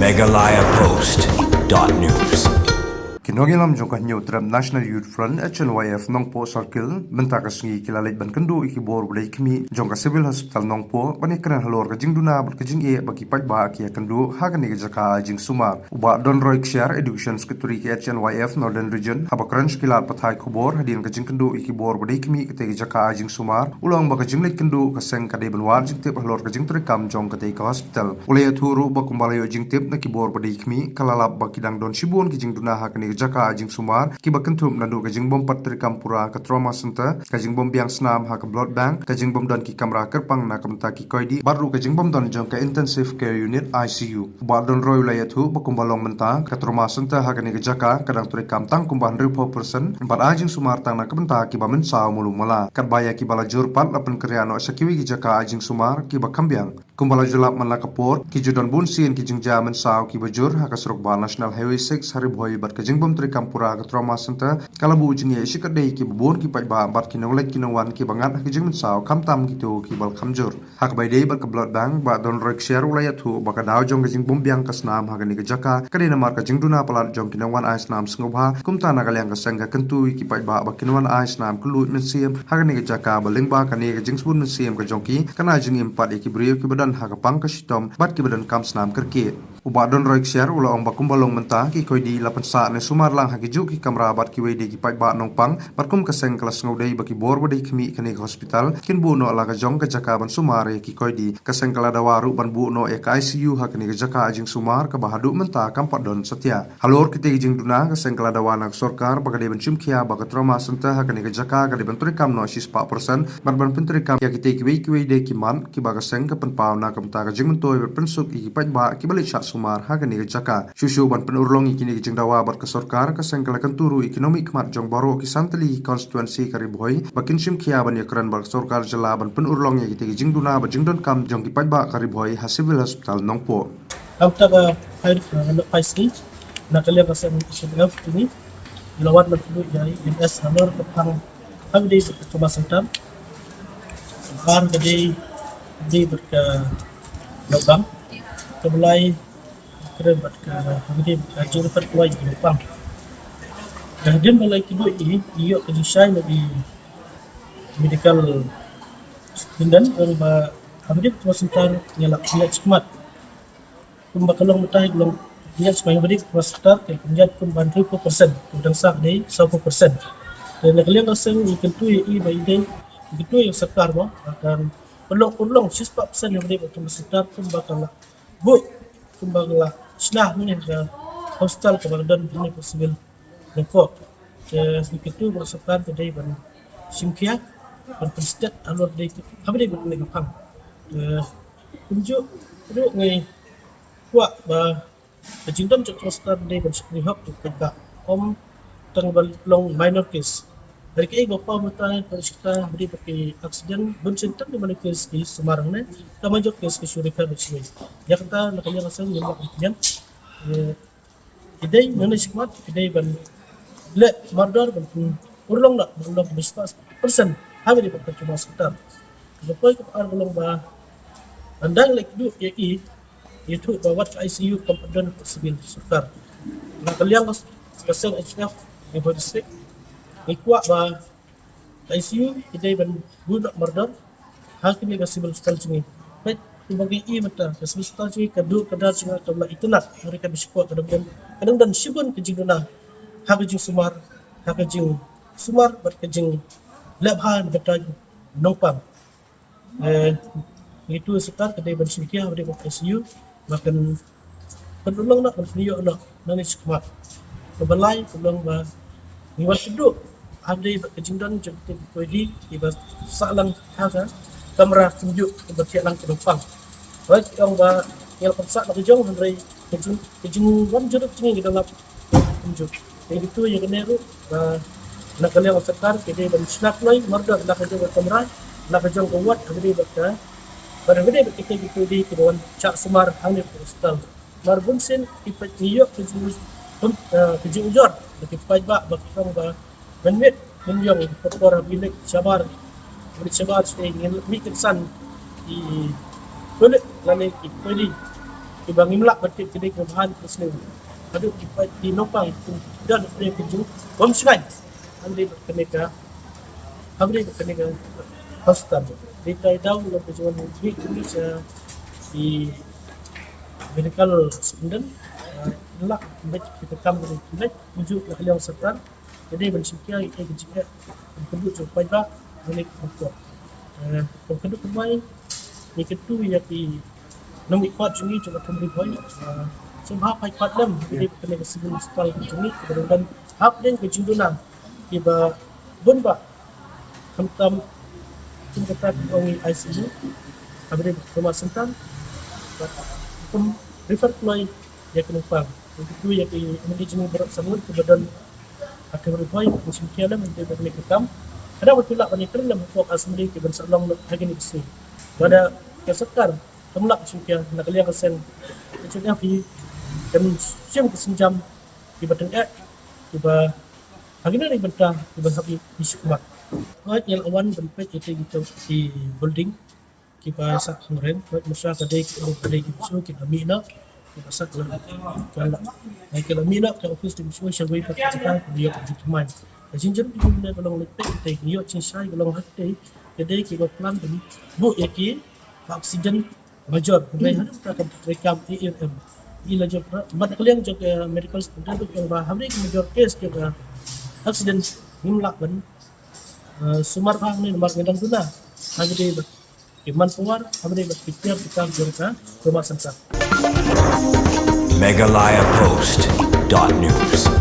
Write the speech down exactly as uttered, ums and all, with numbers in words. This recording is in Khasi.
Meghalaya Post dot news. Ki nongïalam jong ka Hynñiewtrep National Youth Front, H N Y F, Nongpoh Circle mynta ka sngi ki la leit ban kynduh ïa ki bor ba dei khmih jong ka Civil Hospital Nongpoh ban ïakren halor ka jingduna bad ka jingeh ba ki paidbah ki ïakynduh ha kane ka jaka ai jingsumar. U Bah Donroy Ksiar, Education Secretary ka H N Y F Northern Region, haba kren sha ki lad pathai khubor hadien ka jingkynduh ïa ki bor ba dei khmih katei ka jaka ai jingsumar, u la ong ba ka jingleit kynduh ka seng ka dei ban wad jingtip halor ka jingtrei kam jong katei ka hospital. U la ïathuh ruh ba kumba la ïoh jingtip na ki bor ba dei khmih, ka la lap ba ki dang don shibun ki jingduna ha kane ka jaka ai jingsumar kiba kynthup naduh ka jingbym pat trei kam pura ka trauma center, ka jingbym biang snam ha ka blood bank, ka jingbym don ki kamra kyrpang na ka bynta ki koidi bad ruh ka jingbym don jong ka intensive care unit, I C U. U Bah Donroy u la ïathuh ba kumba long mynta, ka trauma center ha kane ka jaka ka dang trei kam tang kumba hynriewphew percent bad ai jingsumar tang na ka bynta kiba mynsaw malu mala. Katba ïa kiba la jur pat la pynkynriah noh sha kiwei ki jaka ai jingsumar kiba kham biang. Kumba la ju lap man la ka por, ki ju don bun sien ki jingjia mynsaw kiba jur ha ka surok bah National Highway six ha Ri Bhoi bad ka jingbym trei kam pura ka trauma center ka la buh jingeh shikatdei ïa kiba bun ki paidbah bad ki nongleit ki nongwan kiba ngat ha ki jingmynsaw, khamtam kito kiba la kham jur. Ha kaba ïadei bad ka blood bank, Bah Donroy Ksiar u la ïathuh ba ka daw jong ka jingbym biang ka snam ha kane ka jaka ka dei namar ka jingduna palat jong ki nongwan ai snam sngewbha. Kumta na ka liang ka seng ka kyntu ïa ki paidbah ba kin wan ai snam kylluid mynsiem ha kane ka jaka ba lyngba kane ka jingsbun mynsiem ka jong ki kan ai jingim pat ïa ki briew kiba don ha ka pang ka shitom bad kiba donkam snam kyrkieh. U Bah Donroy Ksiar u la ong ba kumba long mynta, ki koidi la pynsah ne sumar lang ha ki juh ki kamra bad kiwei de ki paidbah nongpang, bad kum ka seng ka la sngewdei ba ki bor ba dei khmih kane ka hospital kin buh noh la ka jong ka jaka ban sumar ïa ki koidi. Ka seng ka la dawa ruh ban buh noh ïa ka I C U ha kane ka jaka ai jingsumar kaba haduh mynta kam pat don satia. Halor kitei ki jingduna, ka seng ka la dawa na ka sorkar ba ka dei ban shim khia ba ka trauma center ha kane ka jaka ka dei ban treikam noh shispah percent bad ban pyntreikam ïa kitei kiwei kiwei de ki mat kiba ka seng ka pynpaw na ka bynta ka jingmyntoi bad pynsuk ïa ki paidbah kiba leit shah sumar ha kane ka jaka. Shuh shuh ban pynurlong ïa kine ki jingdawa bad ka sorkar, ka seng ka la kyntu ruh ïa ki nongmihkhmat jong baroh ki san tylli ki constituency ka Ri Bhoi ba kin shim khia ban ïakren bad ka sorkar jylla ban pynurlong ïa kitei ki jingduna bad jingdonkam jong ki paidbah ka Ri Bhoi ha Civil Hospital Nongpoh. Nangta ka phai, eh, na phai sngi, na ka liang ka seng H N Y F kine, ngi la wan ban kynduh ïa i E M S halor ka phang, phang dei bad ka trauma center. Ar ka dei, dei bad ka Nongpang. Kaba lai, kren bad ka, ka dei bad ka jingrefer kloi ka Nongpang. Ka hadien ba la kynduh i, i ïoh ka jingshai na i medical superintendent, ong ba ha ka dei ka trauma center ngi la pynïaid shakhmat. Kumba ka long mynta ka long pynïaid shakhmat, ha ka dei ka trauma center ka pynïaid kumba hynriewphew percent, kumba dang sah ka dei sawphew percent. Te na ka liang ka seng ngi kyntu ïa i ba i dei, ngi kyntu ïa ka sorkar ba kan pynlong urlong shispah percent ha ka dei ka trauma center kumba ka la buh, kumba ka la shna hangne ha ka hospital kaba ka don hangne ha Civil Nongpoh. Te ngi kyntu ba ka sorkar ka dei ban shim khia, ban pynstet halor dei, haba dei ban kane ka phang. Te kumjuh ruh ngi kwah ba ka jingdon jong ka sorkar dei ban shakri hok ïa ki paidbah, ym tang ba long minor case. Hynrei kaei ba paw mynta ka ri shata haba dei ba ki accident, bun sien tang ki minor case ki sumar hangne, ka major case ki shu refer beit shawei. Ïa kata na ka liang ka seng ngim lah ban pynïaid. Eh, ki dei nangne shakhmat ki dei ban leh mardor ban pynurlong noh ban long shispah percent haba dei ba ka trauma center. Ka poi ka ar ka long ba ynda ngi leit kynduh ïa i, ïathuh ba wat ka I C U kam pat don ha ka civil sorkar. Na ka liang ka, ka seng H N Y F Ri Bhoi District, ngi kwah ba ka I C U ki dei ban buh noh mardor ha kane ka civil hospital jong ngi. Peit kumba ngi i mynta, ka civil hospital jong ngi, ka dur ka dar jong nga kam lah itynnad, hynrei ka bishkwa ka dang don, ka dang don shibun ka jingduna ha ka jingsumar, ha ka jingsumar bad ka jingleh bha na ka bynta Nongpang. Eh, ngi kyntu ïa ka sorkar ka dei ban shim khia haba dei bad ka I C U ba kan pynurlong noh, ban pynïoh noh nangne shakhmat. Kaba lai ka long ba ngi wan kynduh haba dei bad ka jingdon jong ki koidi kiba sah lang ha ka kamra kumjuh kiba thiah lang ki Nongpang. Hooid, ki ong ba ngi la pynsah la ka jong, hynrei ka jing, ka jingwan jurip jong ngi ki da lap kumjuh. Te ngi kyntu ïa kane ruh ba na ka liang ka sorkar ki dei ban shna kloi mardor la ka jong ka kamra, la ka jong ka ward, haba dei bad ka, bad haba dei bad kita ki koidi kiba wan shah sumar hangne ha ka hospital. Namar bun sien ki peit, ngi ïoh ka jing, eh, ka jingujor na ki paidbah ba ki ong ba mynmiet mynïong ka por haba ngi leit shabar, ngi leit shabar shatei, ngi mih kynsan ki pulit lane ki koidi Ba ngim lah ban tip kane ka bha ne ka sniew. Haduh ki paid ki nongpang ki don hapdeng ka jong bym shngaiñ. Hynrei ba kane ka, hynrei ba kane ka hospital. Dei ka daw long ka jong ngi ki sha ki medical student. Lah ban tip ki kam ki leh. Kumjuh na ka liang sorkar. Ka dei ban shim khia ïa ka jingeh, ka jingkyrduh jong paidbah, ha kane ka por. Eh, ka jingkyrduh kyrwai, ngi kyntu ïa ki nongmihkhmat jong ngi jong ka Thymribhoi, eh, sngewbha phai pat lem, ka dei kane ka civil hospital jong ngi, kaba don hapdeng ka jingduna, kiba bun bah, khamtam, kum kata ka ong i I C U, kaba dei trauma center, bad kum refer kloi ïa ki nongpang. Ngi kyntu ïa ki M L A jong ngi baroh samut kiba don ha Thymribhoi, ban shim khia lem ïa kane ka kam. Ka dei ba ki lah ban ïakren lem hapoh Assembly ki ban sa long ha kine ki sngi. Lada ka sorkar kam lah ban shim khia na ka liang ka seng, ka seng F I kan shim ka sienjam kiba tyngeh, kiba ha kine ki bynta kiba hap ïa ki shikmat. Hooid, ngi la wan ban peit ïa ki building kiba sah kynrem, hooid, mynta ka dei ki ong ka dei ki M S O ki la mih noh, kiba sah kynrem. Ka la, eh, ki la mih noh ka office M S O sha wei pat ka jaka, ka dei ïoh ka jingthymmai. Ka jingjia ka jong ngi ka long leit peit, te ngi ïoh jingshai ka long ha te, ka dei kiba plan ban buh ïa ki oxygen major, hynrei haduh mynta ka treikam i em em. I la jong ka, bad ka liang jong ka medical student ka ong ba ha ki major case jong ka accident ngim lah ban, eh, sumar bha ne namar ngi dang duna ha ki dei bad ki manpower, ha ki dei bad ki tiar ki tam jong ka trauma center. Meghalaya Post dot news.